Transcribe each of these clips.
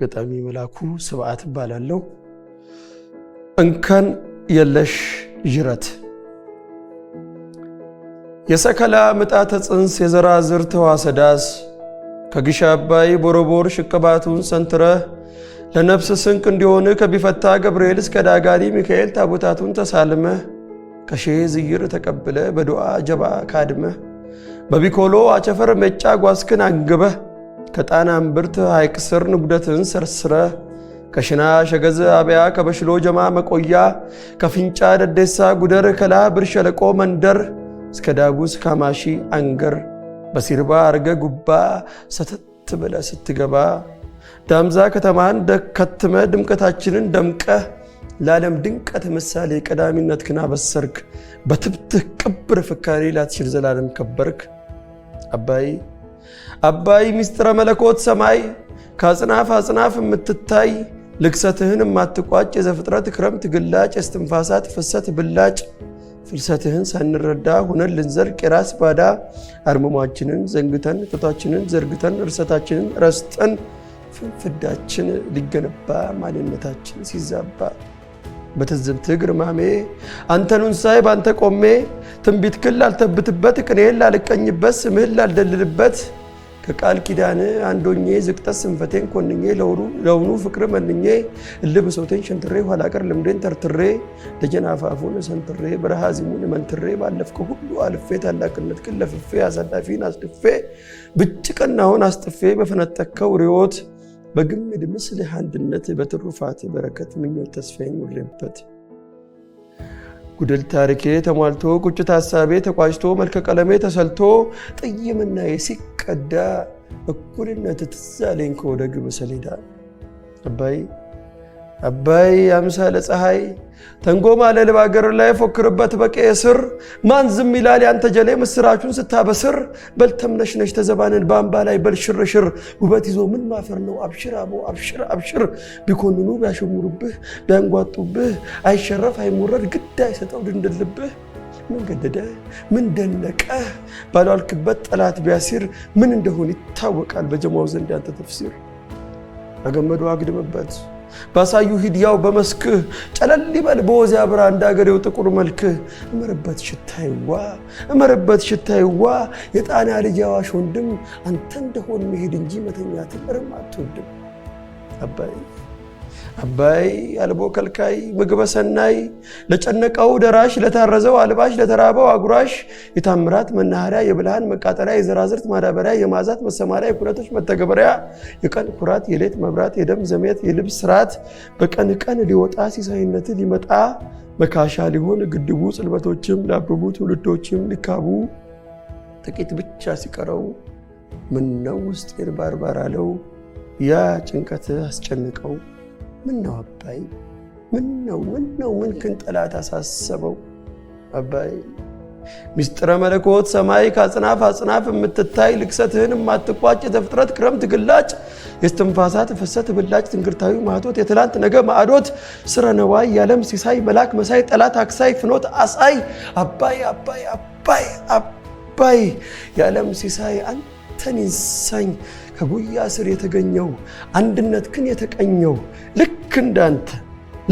ገጣሚ መላኩ ስብዓት እባላለሁ። እንከን የለሽ ጅረት። የሰከላ ምጣተ ጽንስ የዘራዝር ተዋሰዳስ ከግሻ አባይ ቦረቦር ሽቅባቱን ሰንትረህ ለነፍስ ስንቅ እንዲሆን ከቢፈታ ገብርኤል እስከ ዳጋሪ ሚካኤል ታቦታቱን ተሳልመህ ከሼህ ዝይር ተቀብለ በዱዓ ጀባ ካድመህ በቢኮሎ አቸፈር ሜጫ ጓስክን አንግበህ ከጣና እምብርት ሐይቅ ስር ንጉደትን ሰርስረህ ከሽና ሸገዝ አብያ ከበሽሎ ጀማ መቆያ ከፊንጫ ደዴሳ ጉደር ከላ ብር ሸለቆ መንደር እስከ ዳጉስ ካማሺ አንገር በሲርባ አርገ ጉባ ሰተት ብለ ስትገባ ዳምዛ ከተማን ከትመ ድምቀታችንን ደምቀህ ለዓለም ድንቀት ምሳሌ ቀዳሚነትህን አበሰርክ። በትብትህ ቅብር ፍካሬ ላትሽር ዘላለም ከበርክ። አባይ አባይ ሚስጥረ መለኮት ሰማይ ከአጽናፍ አጽናፍ የምትታይ ልክሰትህን የማትቋጭ የዘፍጥረት ክረምት ግላጭ የስትንፋሳት ፍሰት ብላጭ ፍልሰትህን ሳንረዳ ሁነን ልንዘልቅ የራስ ባዳ አርምሟችንን ዘንግተን ጦታችንን ዘርግተን እርሰታችንን ረስጠን ፍዳችን ሊገነባ ማንነታችን ሲዛባ በትዝብት ግርማሜ አንተኑን ሳይ ባንተ ቆሜ ትንቢትክን ላልተብትበት ቅኔን ላልቀኝበት ስምህን ላልደልልበት ከቃል ኪዳን አንዶኜ ዝቅጠት ስንፈቴን ኮንኜ ለውኑ ፍቅር መንኜ እልብሶቴን ሸንትሬ ኋላቀር ልምዴን ተርትሬ ደጀን አፋፉን ሰንትሬ በረሃ ዚሙን መንትሬ ባለፍከው ሁሉ አልፌ ታላቅነትህን ለፍፌ አሳላፊን አስድፌ ብጭቅናውን አስጥፌ በፈነጠቅከው ርዮት በግምድ ምስልህ አንድነት በትሩፋት በረከት ምኞት ተስፋዬን ውሬበት ጉድል ታሪኬ ተሟልቶ ቁጭት ሀሳቤ ተቋጭቶ መልከ ቀለሜ ተሰልቶ ጥይምናዬ ሲቀዳ እኩልነት ትዝ አለኝ ከወደ ግብ ሰሌዳ። አባይ አባይ አምሳለ ፀሐይ ተንጎማ ለልብ አገር ላይ ፎክርበት በቀየ ስር ማን ዝም ይላል ያንተ ጀሌ ምስራቹን ስታበስር በልተምነሽነሽ ተዘባንን በአምባ ላይ በልሽርሽር ውበት ይዞ ምን ማፈር ነው አብሽር አቦ አብሽር አብሽር ቢኮንኑ ቢያሸሙሩብህ ቢያንጓጡብህ አይሸረፍ አይሞረድ ግድ አይሰጠው ድንድልብህ ምን ገደደ ምን ደነቀ ባሏልክበት ጠላት ቢያሲር ምን እንደሆን ይታወቃል በጀማው ዘንድ ያንተ ተፍሲር። በገመዱ አግድምበት ባሳዩ ሂድያው በመስክህ ጨለል ይበል በወዚያ ብራ እንዳገሬው ጥቁር መልክህ እመርበት ሽታይዋ እመርበት ሽታይዋ የጣና ልጅ አዋሽ ወንድም አንተ እንደሆን መሄድ እንጂ መተኛትን እርም አትወድም። አባይ አባይ አልቦ ከልካይ ምግበ ሰናይ ለጨነቀው ደራሽ ለታረዘው አልባሽ ለተራበው አጉራሽ የታምራት መናኸሪያ የብልሃን መቃጠሪያ የዘራዝርት ማዳበሪያ የማዛት መሰማሪያ የኩነቶች መተገበሪያ የቀን ኩራት የሌት መብራት የደም ዘሜት የልብስ ስርዓት በቀን ቀን ሊወጣ ሲሳይነት ሊመጣ መካሻ ሊሆን ግድቡ ጽልመቶችም ሊያብቡ ትውልዶችም ሊካቡ ጥቂት ብቻ ሲቀረው ምነው ውስጤን ባርባር አለው ያ ጭንቀት አስጨንቀው ምነው አባይ ምነው ምነው ምንክን ጠላት አሳሰበው። አባይ ሚስጥረ መለኮት ሰማይ ከአጽናፍ አጽናፍ የምትታይ ልክሰትህን የማትቋጭ የዘፍጥረት ክረምት ግላጭ የስትንፋሳት ፍሰት ብላጭ ትንግርታዊ ማቶት የትላንት ነገ ማዕዶት ስረ ነዋይ የዓለም ሲሳይ መላክ መሳይ ጠላት አክሳይ ፍኖት አሳይ አባይ አባይ አባይ አባይ የዓለም ሲሳይ አንተን ይንሳኝ ከጉያ ስር የተገኘው አንድነት ክን የተቀኘው ልክ እንዳንተ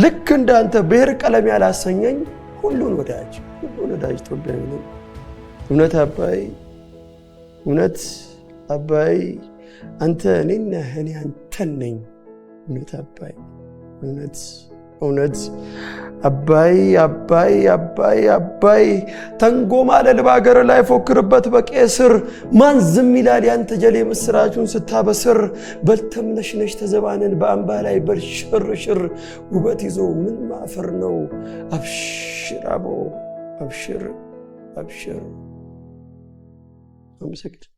ልክ እንዳንተ ብሔር ቀለም ያላሰኘኝ ሁሉን ወዳጅ ሁሉን ወዳጅ ኢትዮጵያዊ ነኝ። እውነት አባይ እውነት አባይ አንተ እኔ ነህ እኔ አንተን ነኝ። እውነት አባይ እውነት እውነት አባይ አባይ አባይ አባይ ተንጎማ ለልብ አገር ላይ ፎክርበት በቄስር ማን ዝም ይላል ያንተ ጀሌ ምስራቹን ስታበስር በልተምነሽነሽ ተዘባንን በአምባ ላይ በልሽርሽር ውበት ይዞ ምን ማፈር ነው አብሽር አቦ አብሽር አብሽር። አመሰግናለሁ።